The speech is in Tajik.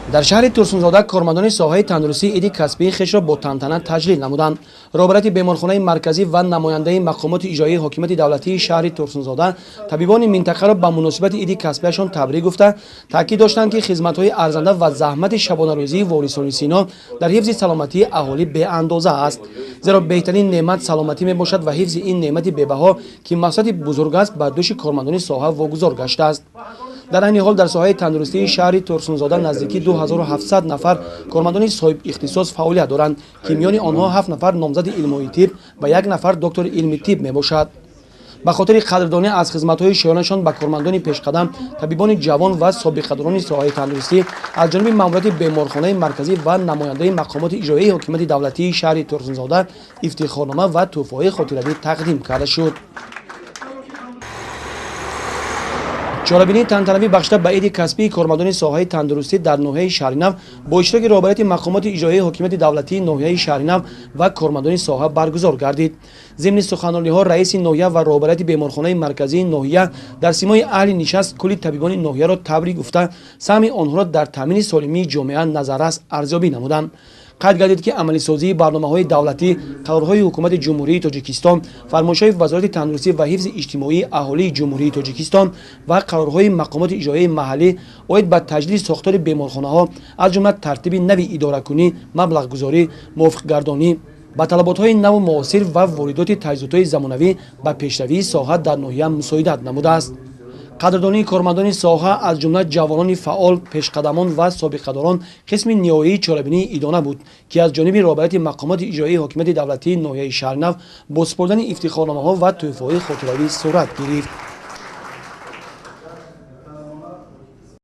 Дар шаҳри Турсунзода кормандони соҳаи тандурустӣ иди касбии хешро бо тантана таҷлил намуданд. Роҳбарияти беморхонаи марказӣ ва намояндаи мақомоти иҷроии ҳокимияти давлатии шаҳри Турсунзода табибони минтақаро ба муносибати иди касбияшон табрик гуфта, таъкид доштанд, ки хизматҳои арзанда ва заҳмати шабонарӯзии ворисони Сино дар ҳифзи саломатии аҳолӣ беандоза аст. Зеро беҳтарин неъмат саломатӣ мебошад ва ҳифзи ин неъмати бебаҳо, ки мақсади бузург аст, ба дӯши кормандони соҳа вогузор гаштааст. Дар айни ҳол дар соҳаи тандурустии шаҳри Турсунзода наздики 2700 нафар кормандони соҳибихтисос фаъолият доранд, ки миёни онҳо 7 нафар номзади илмҳои тиб ва 1 нафар доктори илми тиб мебошад. Ба хотири қадрдонӣ аз хизматҳои шоёнашон ба кормандони пешқадам, табибони ҷавон ва собиқадорони соҳаи тандурустӣ аз ҷониби маъмурияти беморхонаи марказӣ ва намояндаи мақомоти иҷроияи ҳокимияти давлатии шаҳри Турсунзода ифтихорнома ва тӯҳфаҳои хотиравӣ тақдим карда шуд. Чорабинии тантанавӣ бахшида ба иди касбии кормандони соҳаи тандурустӣ дар ноҳияи Шаҳринав бо иштироки роҳбарияти мақомоти иҷроияи ҳокимияти давлатии ноҳияи Шаҳринав ва кормандони соҳа баргузор гардид. Зимни суханрониҳо раиси ноҳия ва роҳбарияти беморхонаи марказии ноҳия дар симои аҳли нишаст кулли табибони ноҳияро табрик гуфта, саҳми онҳоро дар таъмини солимии ҷомеа назаррас арзёбӣ намуданд. Қайд гардид, ки амалисозии барномаҳои давлатӣ, қарорҳои ҳукумати Ҷумҳурии Тоҷикистон, фармоишҳои Вазорати тандурустӣ ва ҳифзи иҷтимоии аҳолии Ҷумҳурии Тоҷикистон ва қарорҳои мақомоти иҷроияи маҳаллӣ оид ба таҷдиди сохтори беморхонаҳо, аз ҷумла тартиби нави идоракунӣ, маблағгузорӣ, мувофиқгардонӣ ба талаботҳои наву муосир ва воридоти таҷҳизотҳои замонавӣ ба пешравии соҳа дар ноҳия мусоидат намудааст. Қадрдонии кормандони соҳа, аз ҷумла ҷавонони фаъол, пешқадамон ва собиқадорон қисми ниҳоии чорабинии идона буд, ки аз ҷониби роҳбарияти мақомоти иҷроии ҳокимияти давлатии ноҳияи Шаҳринав бо супордани ифтихорномаҳо ва тӯҳфаҳои хотиравӣ сурат гирифт.